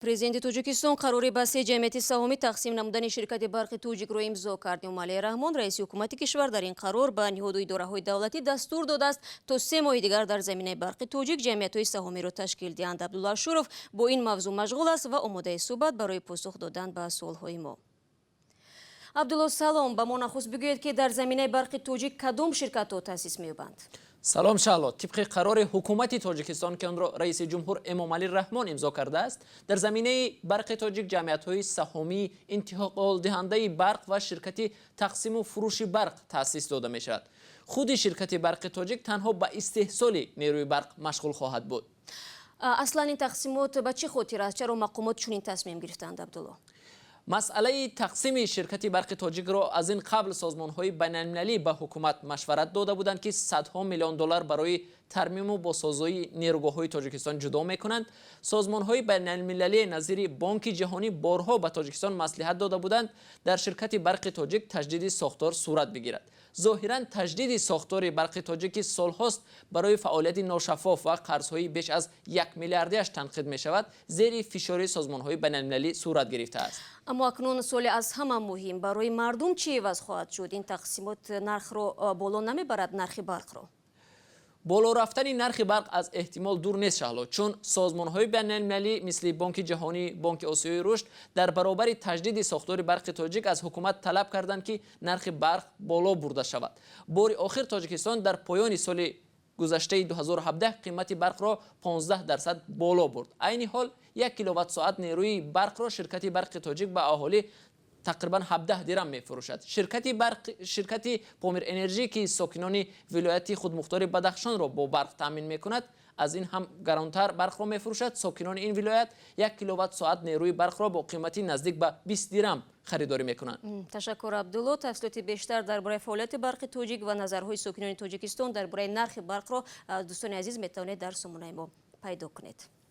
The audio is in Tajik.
Президенти Тоҷикистон қарори ба се ҷамъияти саҳомӣ тақсим намудани ширкати «Барқи Тоҷикро» имзо кард. Эмомалӣ Раҳмон, раиси ҳукумати кишвар, дар ин қарор ба ниҳоду идораҳои давлатӣ дастур додааст, то 3 моҳи дигар дар заминаи «Барқи Тоҷик» ҷамъиятҳои саҳомиро ташкил диҳанд. Абдулло Ашуров бо ин мавзӯъ машғул аст ва омодаи суҳбат барои посух додан ба суолҳои мо. Абдулло, салом. Ба мо нахуст бигӯед, ки дар заминаи «Барқи Тоҷик» кадом ширкатҳо таъсис меёбанд? Салом, Шаҳло. Тибқи қарори ҳукумати Тоҷикистон, ки онро раиси ҷумҳур Эмомалӣ Раҳмон имзо кардааст, дар заминаи «Барқи Тоҷик» ҷамъиятҳои саҳомии интиқолдиҳандаи барқ ва ширкати тақсиму фурӯши барқ таъсис дода мешавад. Худи ширкати «Барқи Тоҷик» танҳо ба истеҳсоли нерӯи барқ машғул хоҳад буд. Аслан ин тақсимот ба чӣ хотир аст? Чаро мақомот чунин тасмим гирифтанд, Абдулло? Масъалаи тақсими ширкати «Барқи Тоҷикро» аз ин қабл созмонҳои байналмилалӣ ба ҳукумат машварат дода буданд, ки садҳо миллион доллар барои тармиму босозии нерӯгоҳҳои Тоҷикистон ҷудо мекунанд. Созмонҳои байналмилалӣ назири Бонки Ҷаҳонӣ борҳо ба Тоҷикистон маслиҳат дода буданд, дар ширкати «Барқи Тоҷик» таҷдиди сохтор сурат бигирад. Зоҳиран, таҷдиди сохтори «Барқи Тоҷик», ки солҳост барои фаъолияти ношаффоф ва қарзҳои беш аз 1 миллиардиаш танқид мешавад, зери фишори созмонҳои байналмилалӣ сурат гирифтааст. Аммо акнун суоле аз ҳама муҳим: барои мардум чӣ иваз хоҳад шуд? Ин тақсимот нархро боло намебарад, нархи барқро? Боло рафтани нархи барқ аз эҳтимол дур нест, Шаҳло, чун созмонҳои байналмилалӣ мисли Бонки Ҷаҳонӣ, Бонки Осиёи Рушд дар баробари таҷдиди сохтори «Барқи Тоҷик» аз ҳукумат талаб карданд, ки нархи барқ боло бурда шавад. Бори охир Тоҷикистон дар поёни соли гузаштаи 2017 қимати барқро 15% боло бурд. Айни ҳол 1 киловатт соат нерӯи барқро ширкати «Барқи Тоҷик» ба аҳолӣ тақрибан 17 дирам мефурӯшад. Ширкати Помир Энержӣ, ки сокинони вилояти худмухтори Бадахшонро бо барқ таъмин мекунад, аз ин ҳам гаронтар барқро мефурӯшад. Сокинони ин вилоят 1 киловатт соат нерӯи барқро бо қимати наздик ба 20 дирам харидорӣ мекунанд. Ташаккур, Абдулло. Тафсилоти бештар дар бораи фаъолияти «Барқи Тоҷик» ва назарҳои сокинони Тоҷикистон дар бораи нархи барқро, дӯстони азиз, метавонед дар сомонаи мо пайдо кунед.